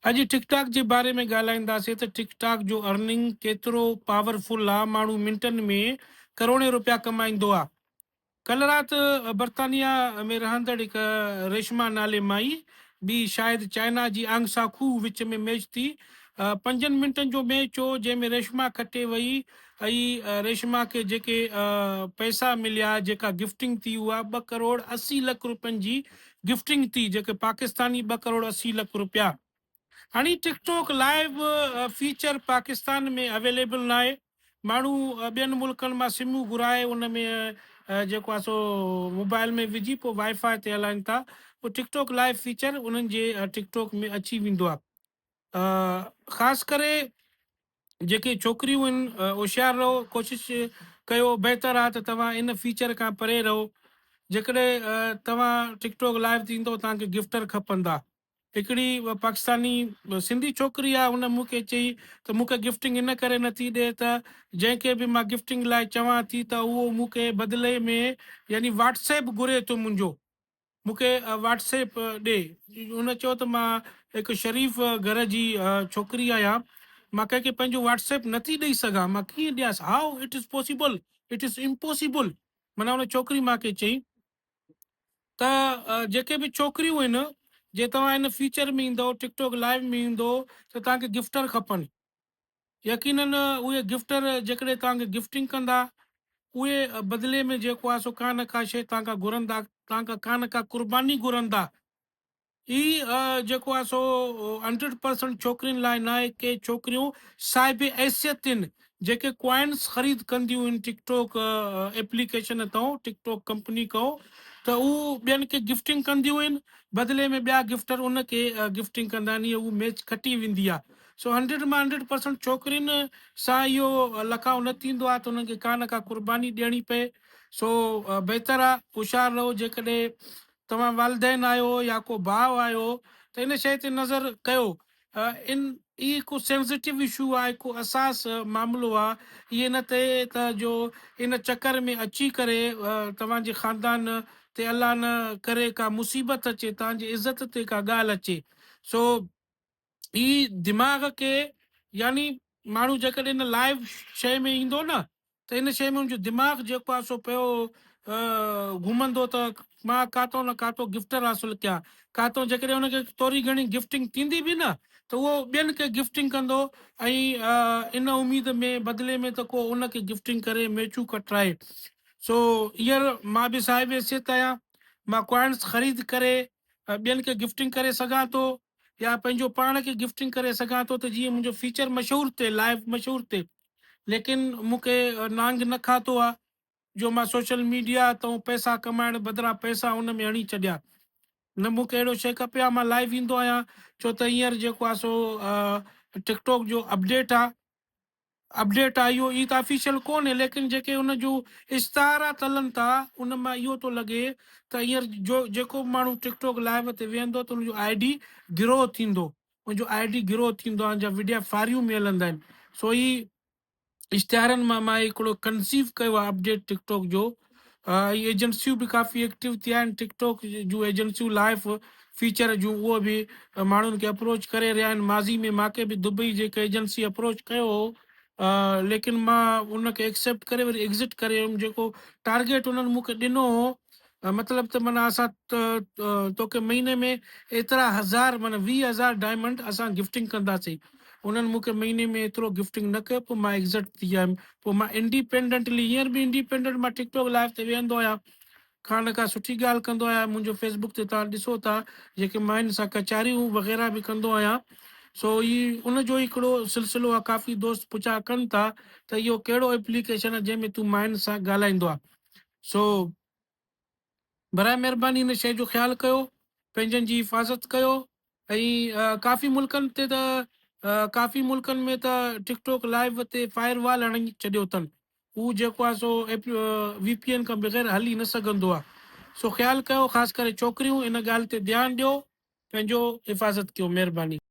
اڄ ٽڪ ٽاڪ جي باري ۾ ڳالهائينداسين ته ٽڪ ٽاڪ جو ارننگ ڪيترو پاورفل آ، ماڻهو منٽن ۾ ڪروڙين روپيا ڪمائيندو آ. ڪلهه رات برطانيا ۾ رهندڙ هڪ ريشما نالي مائي به شايد چائنا جي آنگ سان کوهه وچ ۾ ميچ ٿي. پنجن منٽن جو ميچ هو جنهن ۾ ريشما کٽي وئي ۽ ريشما کي جيڪي پئسا مليا جيڪا گفٽنگ ٿي اها ٻه ڪروڙ 80 لک روپين جي گفٽنگ ٿي جيڪي پاڪستاني ٻه ڪروڙ 80 لک روپيا. هاڻي TikTok live feature Pakistan ۾ available ناهي ماڻهو ٻين ملڪن مان سمون گهرائي ان ۾ جيڪو آهي سو موبائل ۾ وجهي پوء وائي فائي تي هلائين ٿا پوء ٽڪ ٽاڪ لائيو فيچر انهن جي ٽڪ ٽاڪ ۾ اچي ويندو آهي خاص ڪري جيڪي ڇوڪريون آهن هوشيار رهو ڪوشش ڪيو بهتر آهي ته توهان ان فيچر کان پري رهو جيڪڏهن توهان ٽڪ ٽاڪ لائيو ٿيندو توهان کي گفٽر کپندا هڪڙي پاڪستاني سنڌي ڇوڪري آهي ان مون کي چئي ته مون کي گفٽنگ ان ڪري نٿي ڏي ته جنهن کي به مان گفٽنگ لاء چوان ٿي ته اهو مون کي بدلي ۾ يعني واٽس ايپ گهري ٿو منهنجو مون کي واٽس ايپ ڏي. هن چيو ته مان هڪ شريف گهر جي ڇوڪري آهيان، مان ڪنهن کي پنهنجو واٽس ايپ نٿي ڏئي سگهان، مان ڪيئن ڏيانس، how it is possible, it is impossible. معنيٰ ان ڇوڪري مان کي چئي ته جيڪي به ڇوڪريون آهن، جي توهان ان فيچر ۾ ايندؤ، ٽڪ ٽاڪ لائيو ۾ ايندؤ ته توهان کي گفٽر کپن. يقينن اهي گفٽر جيڪڏهن توهان کي گفٽنگ ڪندا، اهي بدلي ۾ جيڪو آهي سو ڪا نه ڪا شيء توهان کان گهرندا، توهان کان ڪا نه ڪا قرباني گهرندا. هي جيڪو آهي سو هنڊريڊ پرسنٽ ڇوڪرين لاء ناهي، ڪي ڇوڪريون صاحب حيثيت آهن جيڪي ڪوائنس خريد ڪنديون آهن ٽڪ ٽاڪ ايپليڪيشن تان، ٽڪ ٽاڪ ڪمپني کان ته هو ٻين کي گفٽنگ ڪنديون آهن، بدلي ۾ ٻيا گفٽر ان کي گفٽنگ ڪندا آهن، اهو ميچ کٽي ويندي آهي. سو هنڊريڊ مان هنڊريڊ پرسنٽ ڇوڪرين سان اهو لقاء نه ٿيندو آهي ته انهن کي ڪا نه ڪا قرباني ڏيڻي پئي سو بهتر آهي هوشيار رهو جيڪڏهن توهان والدين آهيو يا ڪو ڀاء آهيو ته ان شيء تي نظر ڪيو ان هي هڪ سينسيٽو اشو آهي هڪ حساس معاملو آهي ائين نه ٿئي ته جو ان چڪر ۾ اچي ڪري توهان جي خاندان تي الله نه ڪري ڪا مصيبت اچي توهان جي عزت تي ڪا ڳالهه اچي سو هي دماغ کي يعني ماڻهو جيڪڏهن ان لائيو شيء ۾ ايندو نه ته ان شيء ۾ ان جو دماغ جيڪو آهي سو پيو گهمندو ته مان ڪاتو نه ڪاتو گفٽر حاصل ڪيان ڪاتو جيڪڏهن ان کي ٿوري گهڻي گفٽنگ ٿيندي به نه ته اهو ٻين کي گفٽنگ ڪندو ۽ ان اميد ۾ بدلي ۾ ته ڪو ان کي گفٽنگ ڪري ميچون کٽرائي سو هينئر مان به صاحب حيثيت آهيان مان ڪوائنس خريد ڪري ٻين کي گفٽنگ ڪري سگهان ٿو يا پنهنجو پاڻ کي گفٽنگ ڪري سگهان ٿو ته جيئن منهنجو فيچر مشهور ٿئي لائيو مشهور ٿئي ليڪن مون کي نانگ نه کاتو آ جو مان سوشل ميڊيا تون پئسا ڪمائڻ بدران پئسا ان ۾ هڻي ڇڏيان نه مون کي اهڙو شيء کپي آ مان لائيو ايندو آهيان ڇو ته هينئر جيڪو آ سو ٽڪ ٽاڪ جو اپڊيٽ آ اپڊيٽ آ اهو هي ته آفيشل ڪونهي ليڪن جيڪي ان جون اشتهارات هلن ٿا ان مان اهو ٿو لڳي ته هينئر جو جيڪو به ماڻهو ٽڪ ٽاڪ لائيو تي ويهندو ته ان جو I D گرو ٿيندو ان جو I D گرو ٿيندو ان جا وڊيا فاريو ۾ هلندا آهن سو هي اشتهارن مان مان هڪڙو ڪنسيو ڪيو آ اپڊيٽ ٽڪ ٽاڪ جو ۽ ايجنسيون به ڪافي ايڪٽو ٿيا آهن ٽڪ ٽاڪ جون ايجنسيون لائيو فيچر جون اهو به ماڻهن کي اپروچ ڪري رهيا آهن ماضي ۾ ماکي به دبئي جي هڪ ايجنسي اپروچ ڪيو هو ليڪن مان ان کي ايڪسيپٽ ڪري وري ايگزٽ ڪري ويم جيڪو ٽارگيٽ انهن مون کي ڏنو هو مطلب ته معنيٰ اسان توکي مهيني ۾ ايترا هزار معنيٰ 20,000 ڊائمنڊ اسان گفٽنگ ڪنداسين انهن مون کي مهيني ۾ ايترو گفٽنگ نه ڪيو پوء مان ايگزٽ ٿي آيم پوء مان انڊيپينڊنٽلي هينئر به انڊيپينڊنٽ مان ٽڪ ٽاڪ لائيو تي ويهندو آهيان ڪا نه ڪا سٺي ڳالهه ڪندو آهيان منهنجو فيس بڪ تي توهان ڏسو ٿا جيڪي مان هن سان ڪچهريون وغيره به ڪندو آهيان سو هي ان جو هڪڙو سلسلو آهي ڪافي دوست پڇا ڪن ٿا ته اهو ڪهڙو ايپليڪيشن آهي جنهن ۾ تون ماين سان ڳالهائيندو آهي سو برائي مهرباني ان شيء جو خيال ڪيو، پنهنجن جي حفاظت ڪيو ۽ ڪافي ملڪن تي ته ڪافي ملڪن ۾ ته ٽڪ ٽاڪ لائيو تي فائر وال هڻي ڇڏيو اٿن هو جيڪو آهي سو وي پي اين کان بغير هلي نه سگهندو آهي سو خيال ڪيو خاص ڪري ڇوڪريون ان ڳالهه تي ڌيان ڏيو پنهنجو حفاظت ڪيو مهرباني.